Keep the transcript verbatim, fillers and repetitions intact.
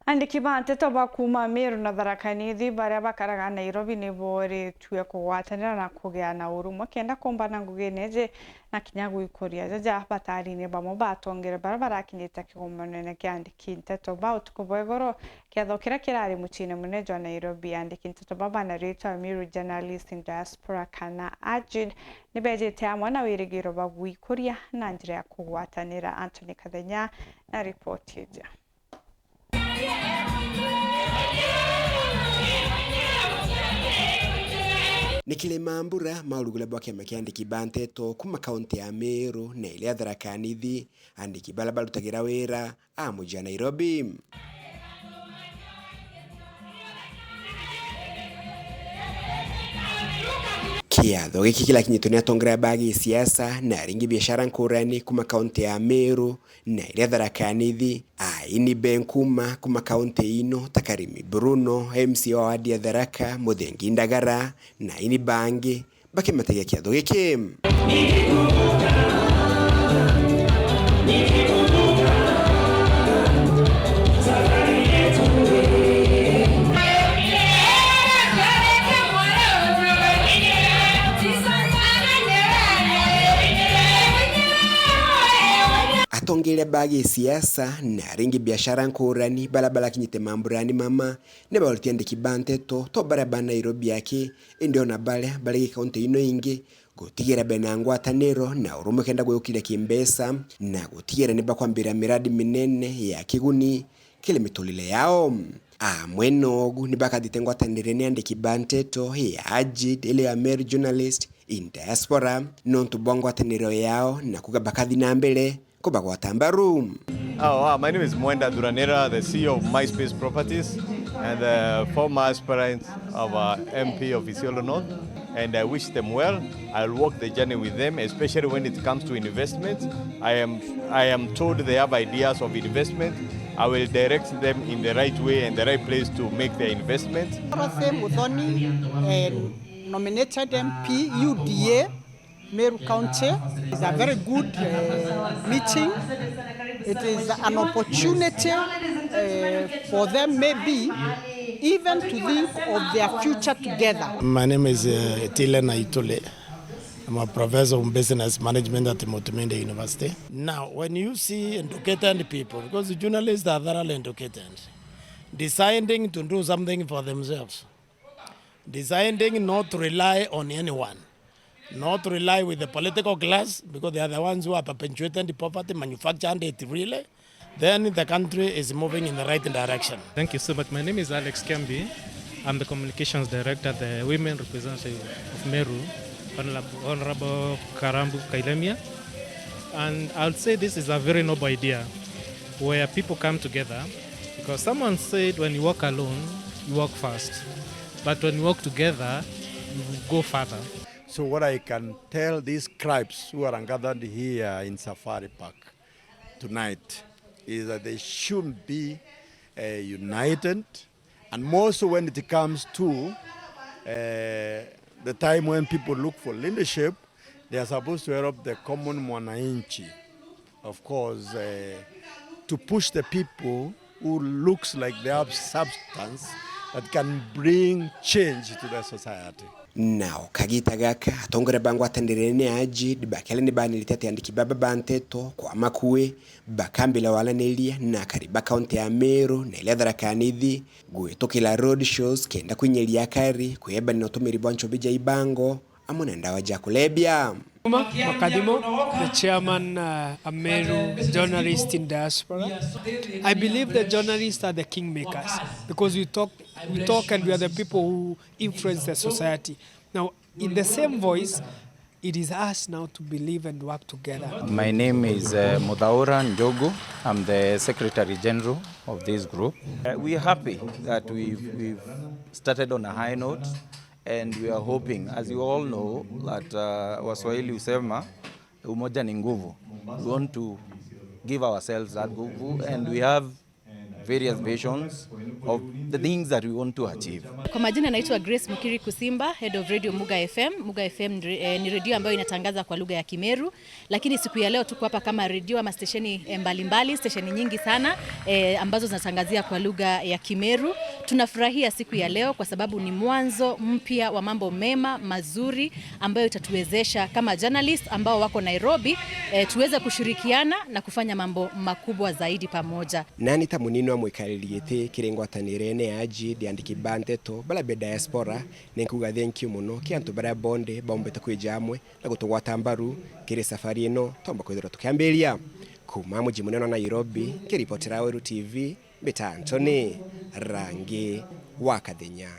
Andiki ba nteto ba kuuma Meru na Tharaka Nithi baria bakaraga Nairobi ni booritue kugwatanira na kugia na urumwe kenda kumbana ngugine iji na kinya gwikuria. Jaja bataarine bamwe ba atongere baria barakinyite kigomonone kia andiki nteto ba utuku bwa igoro, kiatho kiria kirari muciine munene jwa Nairobi. Andiki nteto baba na ritwa Meru Journalist in Diaspora kana AJID ni beejite amwe na wirigiro bwa gwikuria na njira ya kugwatanira. Anthony Kathenya na ripoti iji. Ni kiri mambura ma urugule bwa kiama kia andiki ba nteto kuma kaunti ya Meru na iria Tharaka Nithi, andiki baria barutagira wira a muji wa Nairobi. Kiatho giki kirakinyitwe ni atongeria ba gisiasa na aringi biashara nkurani kuma kaunti ya Meru na iria Tharaka Nithi, aini Ben Kuma kuma kaunti ino ta Karimi Bruno, M C A wa wadi ya Tharaka, Muthengi Ndagara, na aini bangi bakimatagia kiatho giki. Atongeria ba gisiasa na aringi biashara nkurani baria barakinyite mamburani mama ni bauritie andiki ba nteto to baria ba Nairobi aki, indi ona baria bari kaunti ino ingi, gutigira bena ngwataniro na urumwe kenda gwiukiria kimbeca na gutigira ni bakwambira miradi minene ya kiguni kiri miturire yao. Amwe nogu ni bakathite ngwatanire ni andiki ba nteto ya AJID, ile ya Meru Journalist in Diaspora, nontu bwa ngwataniro yao na kuga bakathi na mbere kubagwata mbaru. Oh, wow. My name is Mwenda Thuranira, the C E O of MySpace Properties and the former aspirant of uh, M P of Isiolo North, and I wish them well. I'll walk the journey with them, especially when it comes to investment. I am, I am told they have ideas of investment. I will direct them in the right way and the right place to make their investment. Dorothy Muthoni, eh, nominated M P, U D A, Meru County. It's a very good, eh, meeting. It is an opportunity, eh, for them maybe even to think of their future together. My name is, uh, Etile Naitule. I'm a professor of business management at Mutuminde University. Now, when you see educated people, because the journalists are thoroughly educated, deciding to do something for themselves, deciding not to rely on anyone, not to rely with the political class, because they are the ones who are perpetuating the poverty, manufactured it really, then the country is moving in the right direction. Thank you so much. My name is Alex Kiambi. I'm the communications director, the women representative of Meru, Honorable, Honorable Karambu Kailemia. And I would say this is a very noble idea where people come together, because someone said when you walk alone, you walk fast. But when you walk together, you go further. So what I can tell these scribes who are gathered here in Safari Park tonight is that they should be, uh, united, and more so when it comes to, uh, the time when people look for leadership, they are supposed to help the common mwananchi, of course, uh, to push the people who looks like they have substance that can bring change to the society. Nao kagita gaka, atongoria ba ngwataniro ni AJID bakiaria ni banirite ati andiki baba ba nteto kwa makui bakambira waraniria na akari ba kaunti ya Meru na iria Tharaka Nithi gwitukira road shows kenda kwinyiria akari kwebania na utumiri bwa nchobi ja ibango amwe na ndawa ja kulebia. Kuma Makadimo, the chairman, uh, a Meru journalist in diaspora. I believe the journalists are the kingmakers because we talk, we talk and we are the people who influence the society. Now, in the same voice, it is us now to believe and work together. My name is, uh, Muthaura Njogu. I'm the Secretary General of this group. Uh, we are happy that we've, we've started on a high note. And we are hoping, as you all know, that, uh, Waswahili husema, "Umoja ni nguvu." We want to give ourselves that nguvu, and we have various visions of the things that we want to achieve. Kwa majina naitwa Grace Mukiri Kusimba, head of Radio Muga F M. Muga F M ni re- eh, ni redio ambayo inatangaza kwa lugha ya Kimeru, lakini siku ya leo tuko hapa kama redio ama stesheni eh, mbalimbali, stesheni nyingi sana eh, ambazo zinatangazia kwa lugha ya Kimeru. Tunafurahia siku ya leo kwa sababu ni mwanzo mpya wa mambo mema mazuri ambayo itatuwezesha kama journalist ambao wako Nairobi eh, tuweze kushirikiana na kufanya mambo makubwa zaidi pamoja. Nani ta munini wa mwikariri giti kiri ngwataniro-ini ya ajid, andiki ba nteto, baria be diaspora, ni nkuga thank you muno ki antu baria bonthe baumbite kwija amwe na gutugwata mbaru kiri safari ino twamba kwithirwa tukiambiria. Kuuma muji munene wa Nairobi, nkiripotera Weru T V, mbita Anthony Rangi wa Kathenya.